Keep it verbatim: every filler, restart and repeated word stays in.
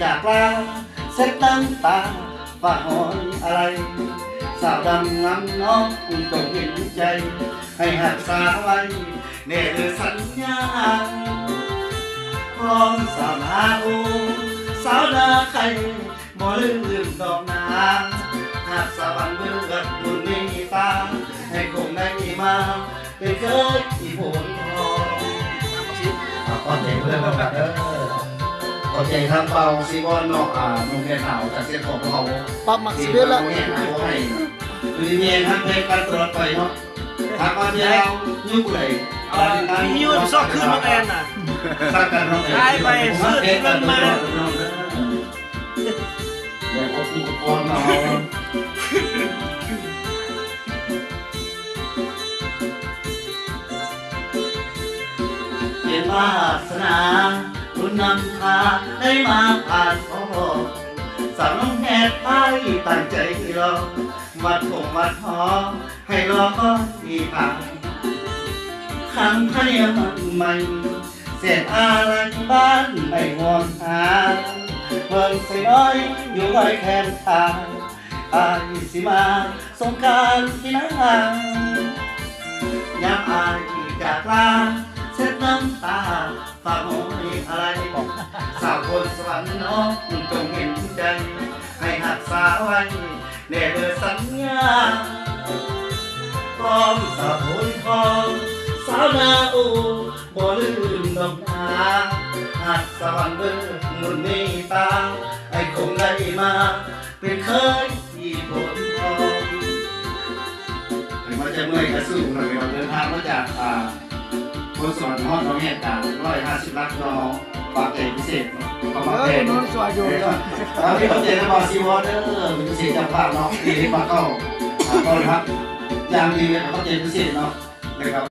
จากลาเช็ดน้ำตาฝากหอยอะไร สาวดำงามน้องจงเห็นใจ ให้หักษาไว้แน่เด้อสัญญา พร้อมสาวนาโอ สาวนาไข่ บ่ลืมดอกนา หากสะบันเบิดบุญมีตา ให้คงได้มา เป็นเคยอีโผนทอง ขอบใจเพื่อนเราเด้อ ขอบใจทางเปาซีวอนเนาะ อ่า หนุ่มแก่หนาวจากเสียงของพวกเขา ปรับหมักสิบเอ็ดละ ที่เราแห่งหาเขาให้ อยู่ดีมีแห่งฮักแพงกันตลอดไปเนาะ หากมาเที่ยวยุคไหน อ่า มีอยู่ซอกคืนบังแอนน่ะ สักกันเนาะ ตายไป เสื้อที่มันมา เดี๋ยวเขาพูดก่อนเนาะ เป็นวาสนาบุญนำพาได้มาผ่านพบสาวน้องแฮดไอ้ตั้งใจรอวัดคงวัดหอให้รอก็มีผ่านครั้งพะเนียมันใหม่เศษอาลัยบ้านไม่ห่วงหาเมืองใส่น้อยอยู่ไว้แทนตา อายสิมาสงกรานต์ที่นายามอายจากลาเช็ดน้ำตาฝากหอยอะไรสาวคนสวรรค์น้องจงเห็นใจให้หักษาไว้แน่เด้อสัญญาพร้อมสาวโพนทองสาวนาโอ บ่ลืมดอกนาหักสะบันเด้อมุนเมตตาไอ้คงได้มาเป็นเคยอีโผนทองเห็นว่าจะเมื่อยกระสู้หน่อยเราเดินทางมาจากอ่าคนสวรรค์ฮอดน้องแหกการ้อยห้าสิบลักเนาะฝากใจพิเศษเนาะขอบ เอ คุณ อ แทนนอนสวยอยู่ เออแล้วที่เขาเจอในบาร์ซีวอเตอร์เป็นพิเศษเจ้าภาพเนาะที่ได้มาเข้าอ่าต้อนรับอย่างดีเลยขอบใจพิเศษเนาะนะครับ